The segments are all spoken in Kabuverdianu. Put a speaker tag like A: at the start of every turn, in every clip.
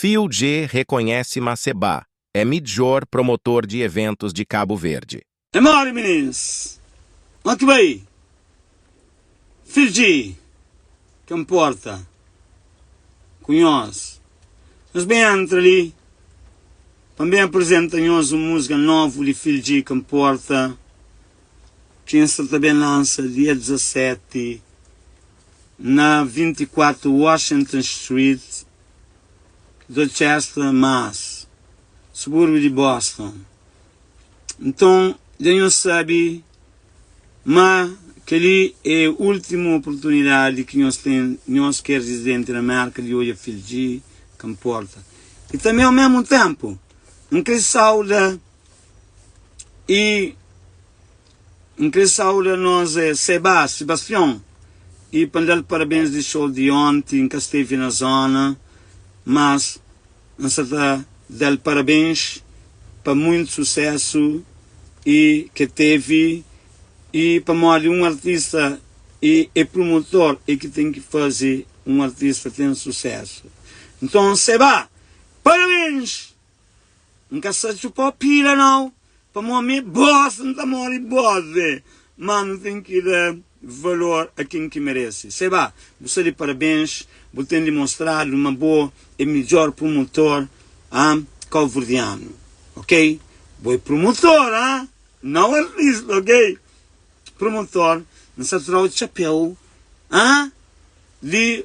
A: Phil G reconhece ma Sebah é midjor promotor de eventos de Cabo Verde.
B: É mori minins Ó ki bai Phil G Ka nporta Ku nhos Nhos ben entra li Pa N ben apresenta nhos un múzika novu di Phil G Ka nporta Ki N sta ta ben lansa dia 17 Na 24 Washington Street Dorchester, Mass. Subúrbiu di Boston. Nton, dja nhos sabe ma kel-li é últimu oportunidadi ki nhos ten, nhos ki é rizidenti na Mérka, di odja Phil G. Ka nporta. I tanbê, omésmu ténpu, N krê sauda i N krê sauda nos Seba, Sebastião, i pa N da-l parabéns di show di onti. N ka stevi na zona, mas N sa ta da-l parabéns pa muito sucesso i ke tevi i pamodi un artista i é promotor é ki ten ki faze un artista ten sucesso. Nton Seba, parabéns! N ka sa txupa pila nau, pamodi mi é boss, N ta mori boss ve. Ma nu ten ki da valor a ken ki merese. Seba, bu sta di parabens, bu ten dimostradu ma bo é midjor promotor ah kauverdianu, ok? Bo é promotor ah, nau artista, ok? Promotor, N sa trau txapeu ah di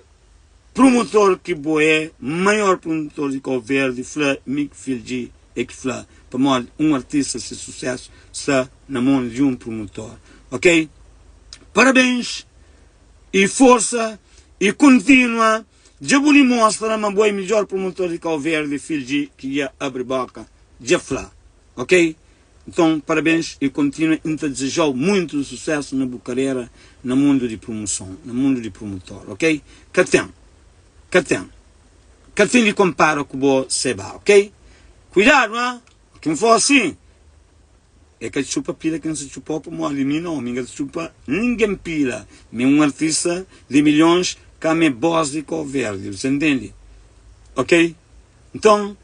B: promotor ki bo é, maior promotor di Cabo Verde, fla mi ki Phil G é ki fla, pamodi un artista se sucesso sta na mon di un promotor, ok? Parabéns e força e continua, dja bu dimostra ma bo é midjor promotor di Cabo Verde, Phil G ki dja abri boca dja fla, ok? Nton parabéns e continua e nta desejau muito sucesso na bu carreira na mundo di promoção, na mundo di promotor, ok? Ka ten, ka ten, ka ten di compara ku bo Seba, ok? Cuidado ha, ki nfla assim é ka txupa pila ki nsa txupau pamodi mi não, mi nka ta txupa ninguém pila, mi é um artista di milhões ka mi é boss di Cabo Verde, você entende? Ok? Nton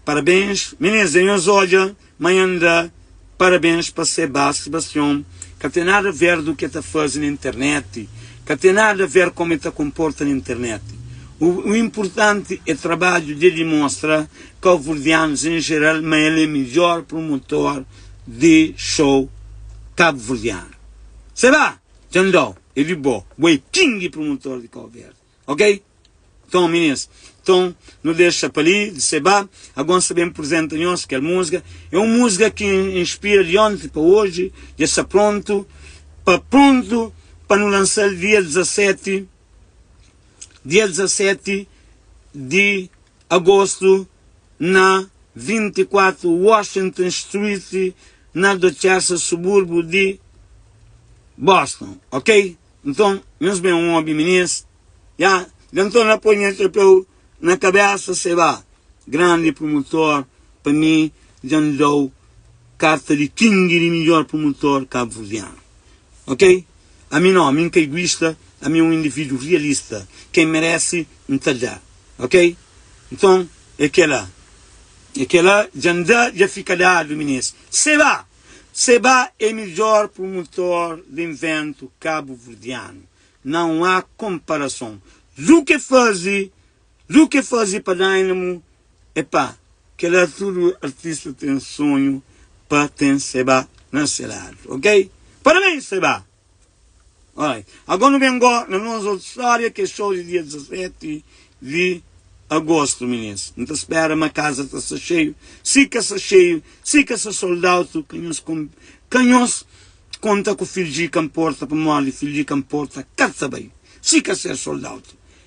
B: Parabéns minis dja nhos odja ma nha da parabéns pa Seba Sebastião ka tem nada a ver do ke ta faze na internet ka tem nada a ver como é ta comporta na internet o importante é trabadjo de dimostra cabo-verdianos em geral ma el é midjor promotor de show cabo-verdiano Seba dja ndau é di bo bo é king promotor de Cabo Verde ok. Nton, minis, nton nu dexa pa li di Seba. Agon sta ben prizenta nhos kel múzika. É un múzika ki inspira di onti pa oji, dja sta prontu pa prontu pa nu lansa-l dia 17, dia 17 di agostu na 24 Washington Street, na Dorchester, suburbu di Boston. Ok? Nton, nhos ben obi, minis. Ya, dja N torna poi nha txapéu na kabésa, Seba, grandi prumutor, pa mi dja N da-u karta di king di midjór prumutor kabuverdianu. Ok? Ami no, ami N ka iguista, ami é un indivíduo rialista, ken merese N ta da. Ok? Nton, é kel-la. É kel-la, dja N da, dja fika dadu, minis. Seba! Seba é midjór prumutor di inventu kabuverdianu. Não há comparação. Du ke faze, du ke faze pa Dynamo, epá, kela tudo artista tem sonho pa tem Seba na se lado, ok? Parabéns Seba! Alright. Agora nu bem go na nos outra história que é show de dia 17 de agosto, meninas. Não ta espera ma casa ta sta cheio. Se ka sta cheio, se ka sta sold out, ka nhos, ka nhos Konta ku Fidji ka nporta pamodi Fidji ka nporta ka ta bai si ka ser sold out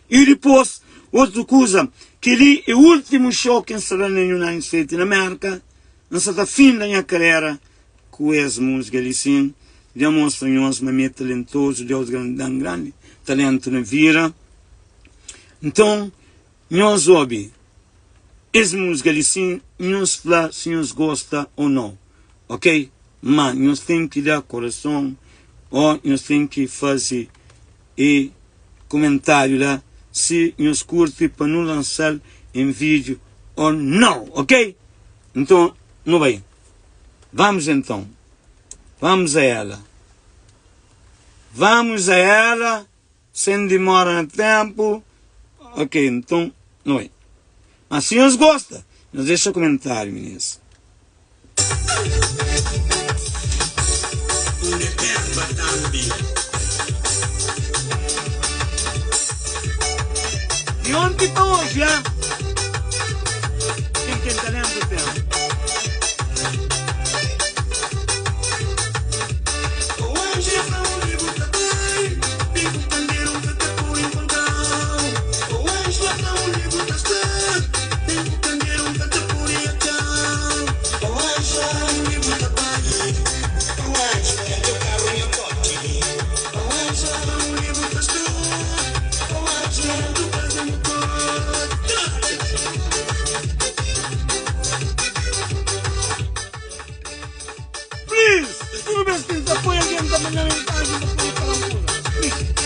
B: i dipos otu kuza keli e ultimu show ki nsta da na United States na Merka nsta ta finda nha karera ku es musika li sin dja mostra nhos ma mi e talentozu Deus dan grandi talentu na vira nton nhos obi es musika li sin nhos fla si nhos gosta ou no ok ma nhos ten ki da korason o nhos ten ki faze e komentariu la si nhos kurti pa nu lansal en video. ou nau, ok? Nton nu bai. Vamos então. Vamos a ela. Vamos a ela, sem demora na tempo. Ok, nton nu bai. Mas si nhos gosta, nhos dexa comentário, meninas. Di onti pa oji, ah. Ken ken talentu ten. Please, tudu bes ki N ta poi algen ta manda mensajen pa pode fala un kuza. Please.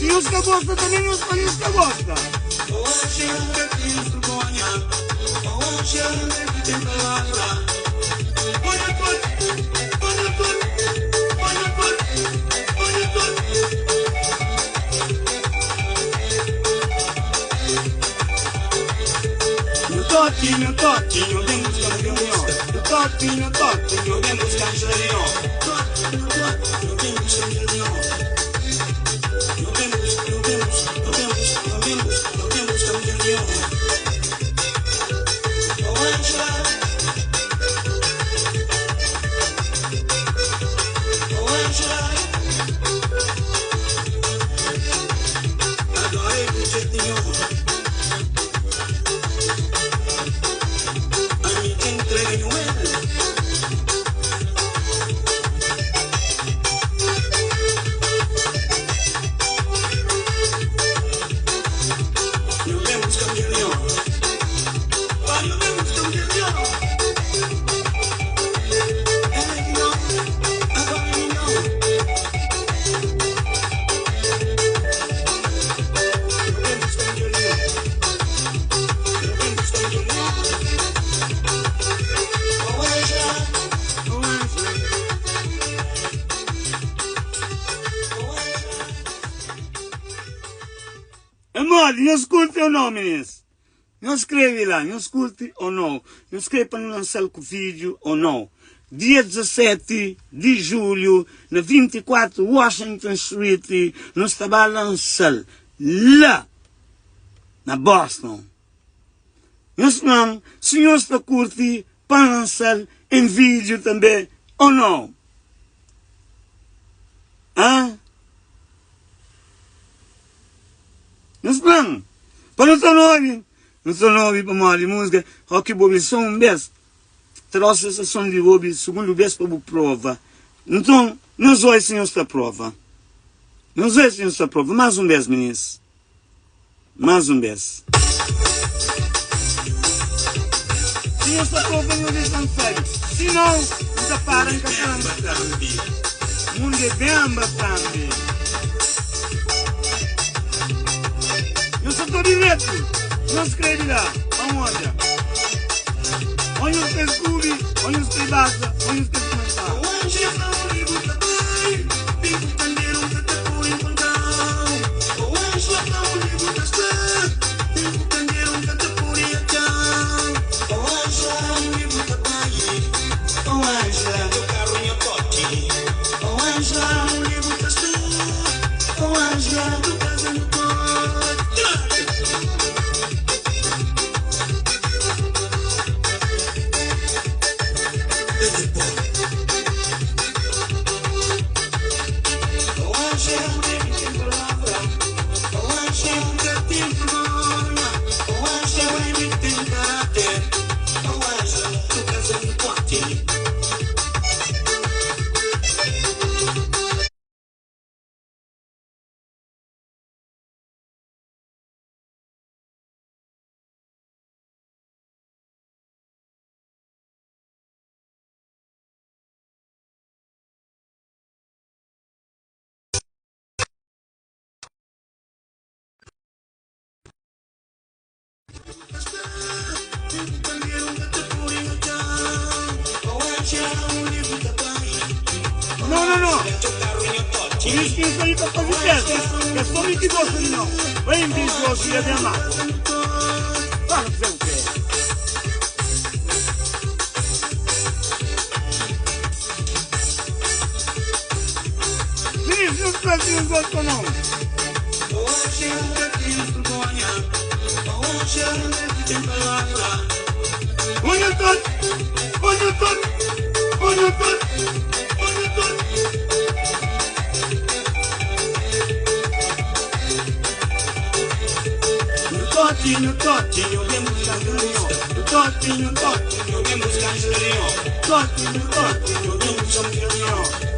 B: Si nhos ka gosta tanbe nhos fla nhos ka gosta. Amodi, nhos kurti ou nau, minis? Nhos skrebe la, nhos kurti ou nau? Nhos kre pa nu lansa-l ku vídiu ou nau? Dia 17 di julhu, na 24 Washington Street, nu sta ba lansa-l la na Boston. Nhos fla-m si nhos ta kurti pa N lansa-l en vídiu tanbê ou nau? Hã? Nhos fla-m pa nu ta nobi, nu ta nobi pamodi múzika Rock bu obi sô un bês, ta da-u sensason di obi sugundu bês pa bu prova. Nton, nhos oi si nhos ta prova. Nhos oi si nhos ta prova. Más un bês, minis. Más un bês. Si nhos ta prova, nhos dexa-m sabe. Si nau, N ta para, N ka ta lansa. Mundu é benba tambe. Nhos sa ta obi dretu? Nhos skrebe la pa N odja. Ô nhos ta skubi, ô nhos ta baza, ô nhos ta kumenta. Não, não, não. Por isso que isso aí tá fazendo teste. É só mim que gosta de não. Vai invejoso e é bem amado. Fala pra você o quê? Vinícius, não traz não gosta não. Olha todo, olha todo, olha todo, olha todo. Totinho, totinho, vem buscar Julinho. Totinho, totinho, vem buscar Julinho. Totinho, totinho, vem buscar Julinho.